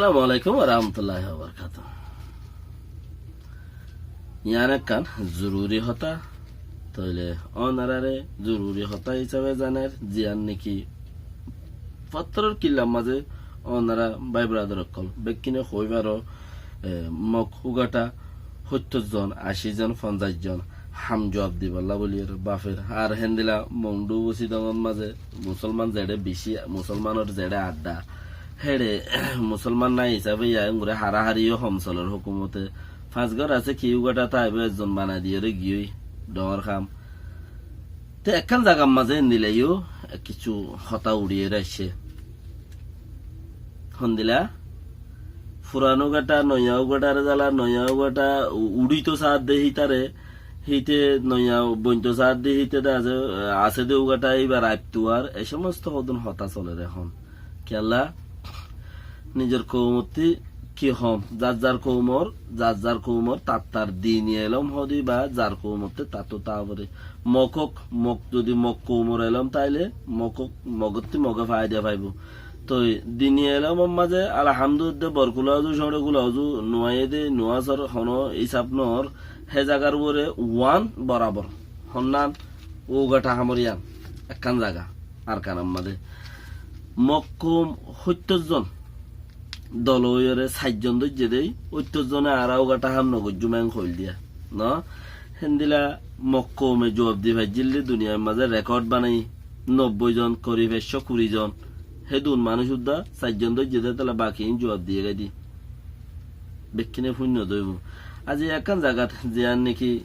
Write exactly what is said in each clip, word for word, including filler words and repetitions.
Assalamu alaikum wa rahmatullahi wa barakatuhu. Yián ekkán zoruri hotá, tóile ónorare zoruri hotá hísabe zaner, ziyán niki fottoror killar mazé ónora bái beradar ókkol bekkúne hoi faro, e, Mog ugathá hóttor zon, ací zon, fonzaic zon ham zuab dibolla buli ar bafer. Ar héndilla Mongdu Busidongot mazé musolman zeçé beci, musolmanor zeçé adda, héçe musolman nai hísabe yá engori harahari yó hom soler hókumote. Fañs gór asé ki ugathá táibo ezzon banai diyóre giyói dhoóñr ham. Te ekkán zagar mazé endilla yó kissú hotá uçiyóre aiccé. Hondilla? Furan ugathá, noiya ugathár zala, noiya ugathá u-, uçíto saádde hítare, híte noiya bointo saádde híte de asé, asé de ugathá íbar aiptu ar, e somosto hodún hotá soler ehón. Kiyólla? Nizor koumottú ki hom, zar zar koumor, zar zar koumor tar tar dini elóm hodi ba zar koumottú tattú ta fore. Mog ók, Mog zodi Mog koumor elóm táile Mog ók, Mogottú Moge faida faibo. Toi dini elómor mazé alhamdulillah borkula uzu, cóñçe kula uzu, nuaye de, nuasor hono hísab noór, hé zagar uore uán borabor. Honnán? Ugathá hamor yián ekkán zaga. Arkanor mazé Mog koum hóttor zon dol óiyore sair zon dóijje dé, óttor zone añára ugathá ham nogoijjúm eng hoil diya. No? Héndilla Mog koume zuab di faijjíl dé duniyar mazé rekod banai, nobboi zon, korib ekcó kuri zon. Hédun manúic uddá sair zon dóijje dé, tóile bakiín zuab diyé gai dé. Bekkúne fúinno dóibo. Aijja ekkán zagat ziyán niki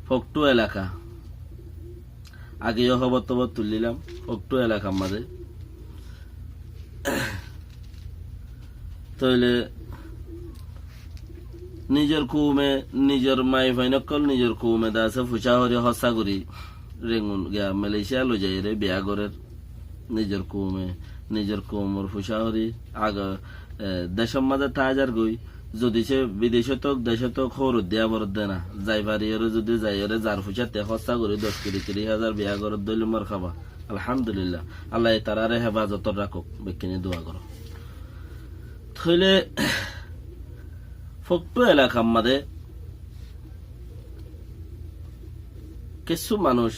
Foktu elaka. Age yó hóbor tóbor tuillílam, Foktu elakar mazé. Tóile nizor koume, nizor maiyafuain ókkol, nizor koume de asé fucá horí hóssa gorí Rengun giya Malaysia loizaiyóre biya gorér. Nizor koume, nizor koumor fucá horí age, e, decór mazé táizar goi, zodi se bidecót ók, decót ók, hóuroddé abar de na. Zai fariyóre zodi zaiyóre zar fucátte hóssa gorí doc kuri, tiric házar biya gorér dóile morhaba. Alhamdulillah. Allaye taráre hefazotot rakók. Bekkúne dua goró. Tóile Foktu elakar mazé kessú manúic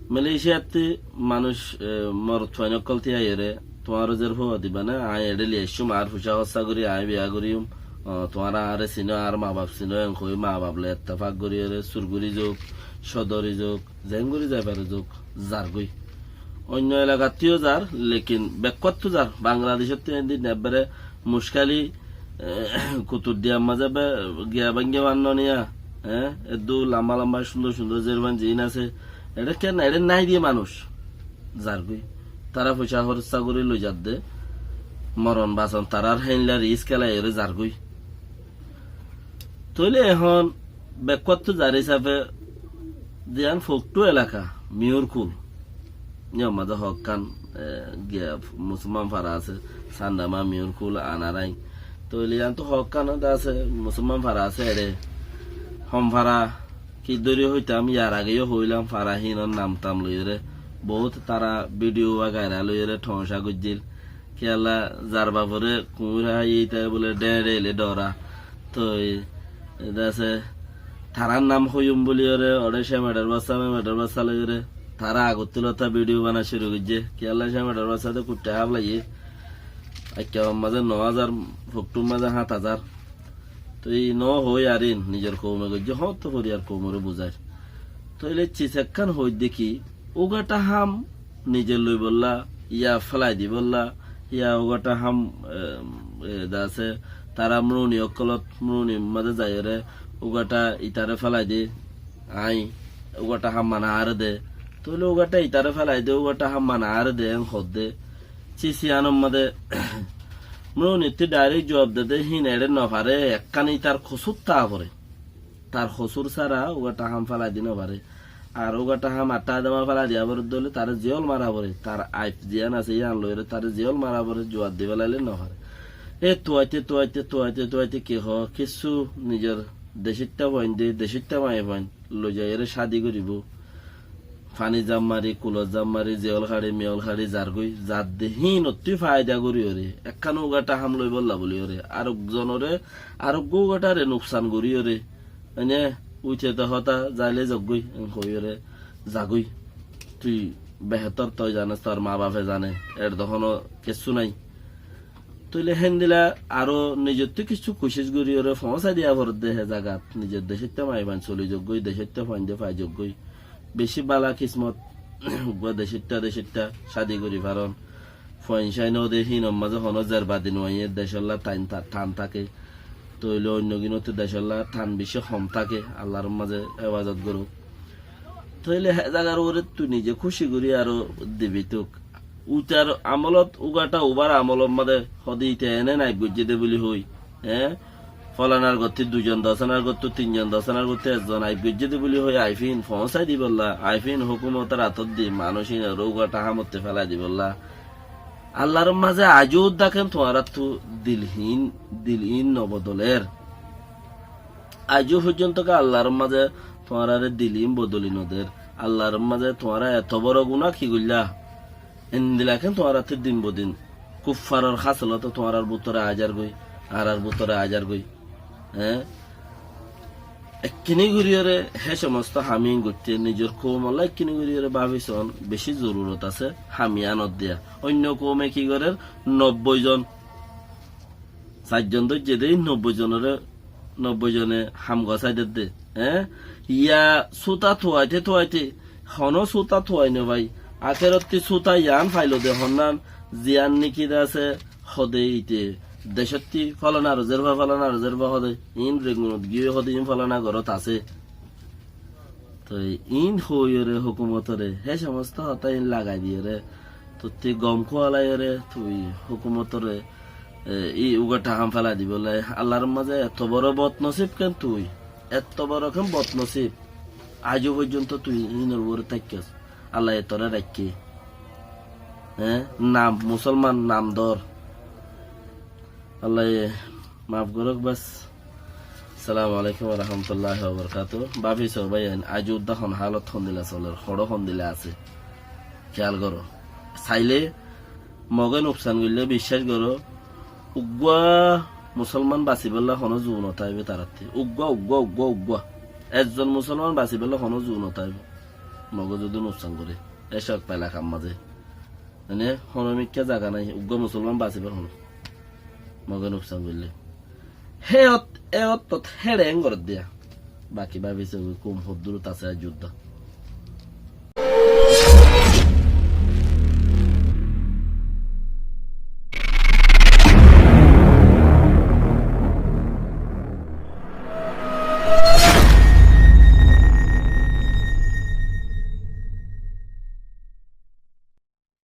Malaysiattú manúic, e, morotfuain ókkol tíyaiyóre, tuáñra zer fua diba na, aññí eçé loi aiccúm, añár fucá hóssa gorí aññí biya goríyum, o, tuáñra añáre sinó, añár mabaf sinó, en hoói mabaf loi ettefak goríyóre sur gorí zouk, sodori zouk, zeén gorí zai fare zouk, zargói. Oinno elakattú yó zar, lekin bekkúattu zar. Bangladecóttu endilla ebbere muckali, e, Kutuddiyar mazé be-, giya báinge fán no niya, e, eddur lamba lamba cúndor cúndor zerfuain ziín asé, eçé ken, eçé nái diye manúic zargói. Tará fucá hóssa gorí loizadde, moron bason tarár héinla risk elaiyóre zargói. Tóile ehón bekkúattu zar hísafe ziyán Foktu elaka, Miyurkul. Yíar mazé hokkán, e, giya musolman fara asé, Sandama, Miyurkul, Anarain. Tóile yíantu hokkán de asé, musolman fara asé eçé. Hom fara ki dóri hoitam, yar age yó hoilam, fara hínor nam tam loiyóre. Bout tará bidiyo wagaira loiyóre thoóñca goijjíl. Kiyólla zar bafore kuñir háiye ítaye bóle dheñçe ele dhoora. Toi, e, de asé, tarár nam hoiyum bóliyoré, ore cemedhor bassa, memedhor bassa loiyóre, tará agottú lota bidiyo bana curu goijjé. Kiyólla cemedhor bassa de kuththá háf laiye. Ekkebar mazé no házar, Foktur mazé háñt házar. Toi no hoói arín, nizor koume goijjé, hoóñttu foriyar koumoré buzair. Tóile cis ekkán hoóidde ki, ugathá ham nize loibolla, ya félai dibolla, ya ugathá ham, e, e, de asé, tará mruni ókkolot, mruni mazé zaiyóre, ugathá itaré félai de, aññí, ugathá ham mana añáre de. Tóile ugathá itaré félai de, ugathá ham mana añáre de, en hoódde. Cis yíanor mazé mrunittú dhairek zuab dede, híin eçé no fare, ekkán itar kosúr táa fore. Tar hosúr sára ugathá ham félai di no fare. Ar ugathá ham aththá adama félai diya foredde óile taré ziyól mara fore. Tar aif ziyán asé yían loiyóre taré ziyól mara fore, zuwar di félaile no fare. E tuaite, tuaite, tuaite, tuaite ki hoó, kessú nizor decóitta fuain de, decóitta maiyafuain loizaiyóre cádi goríbou. faní zam mari, kulot zam mari, ziyól haçi, miyól haçi zargói, zadde híinottú faida goríyoré, ekkán ugathá ham loibólla bulíyoré, arekzonoré, areggúa ugatháre nuksan goríyoré, mane, uite to hotá, zaile zoggói, en hoiyóre, zagói. Tui behétor toi zanes, tor mabafe zane, er dohóno kessú nái. Tóile héndila aró nizottú kissú kucíc goríyoré foóñsai diya foredde hé zagat, nizor decóitta maiyafuain soli zoggói, decóitta fuainde fai zoggói. Bicí bála kismot, uggúa decóitta decóitta cádi gorí faron. Fuain cáinode híinor mazé honó zerbadi nuaiyé, decólla tain ta-, tan táke. Tóile oinnoginóttu decólla tan bicí hom táke, Allar mazé hefazot gorók. Tóile hé zagar uore tui nize kúci gorí aró dibi tuk. Utar amolot ugathá ubar amolor mazé hode ite ene naib goijjé dé buli hoi, eé? Folanar gottí duizon, dosanar gottú tinzon, dosanar gottú ezzon aib goijjé dé buli hoi aifín foóñsai dibolla, aifín hókumotor atot di manúic íinoré ugathá hamottú félai dibolla. Allar mazé aijjó udda ken tuáñrattú dil híin, dil híin nobodoler. Aijjó foijjonto ke Allar mazé tuáñráre dil híin bodoli noder. Allar mazé tuáñra eto boro guná ki goillá? Endila ken tuáñrattú din bodin kuffaror hásolot tuáñrár bútore aizargói, añárár bútore aizargói. Eé? Ekkiní goríyoré hé somosto ham íin goitté, nizor koumolla ekkiní goríyoré báfi soón, bicí zorurot asé ham yíanor diya. Oinno koume ki gorér? Nobboi zon, sair zon dóijje dé, nobboi zonoré, nobboi zone ham gosái dedde. Eé? Yá súta tuaite tuaite, honó súta tuai nofai. Akérottí súta yián failode honnán, ziyán néki de asé, hode ite decótti fólana rozerfa, fólana rozerfa hode, iín Rengunot giyói hode, iín fólana gorot asé. Toi iín hoóiyoré hókumotoré hé somosto hotá iín lagai diyoré, tottí gom kúalaiyoré tui hókumotoré, e, í ugathá ham félai dibolla. Allar mazé eto boro bodnosib ken tui, eto boro ken bodnosib. Aijjó foijjonto tui iínor uore táikkos. Allaye toré raikké. Eé? Nam, musolman nam dór. Allaye maf gorók bas. Assalamu alaikum wa rahmatullahi wa barakatuhu. Báfi soó báiyain, aijjó udda hon hálot hondila soler, hoçó hondila asé. Kéyal goró. Sailé Moge nuksan goillé biccác goró, uggúa musolman basibólla honó zu notáibo tarattí. Uggúa, uggúa, uggúa, uggúa. Ezzon musolman basibólla honó zu notáibo. Moge zodi nuksan goré, e cók elakar mazé. Mane, honó mikká zaga nái, uggúa musolman basibólla honó. Moge nuksan goillé. Hé ot, e ottót héçe en goréddiya. Baki báfi soó koum hoddúrot asé aijjó udda.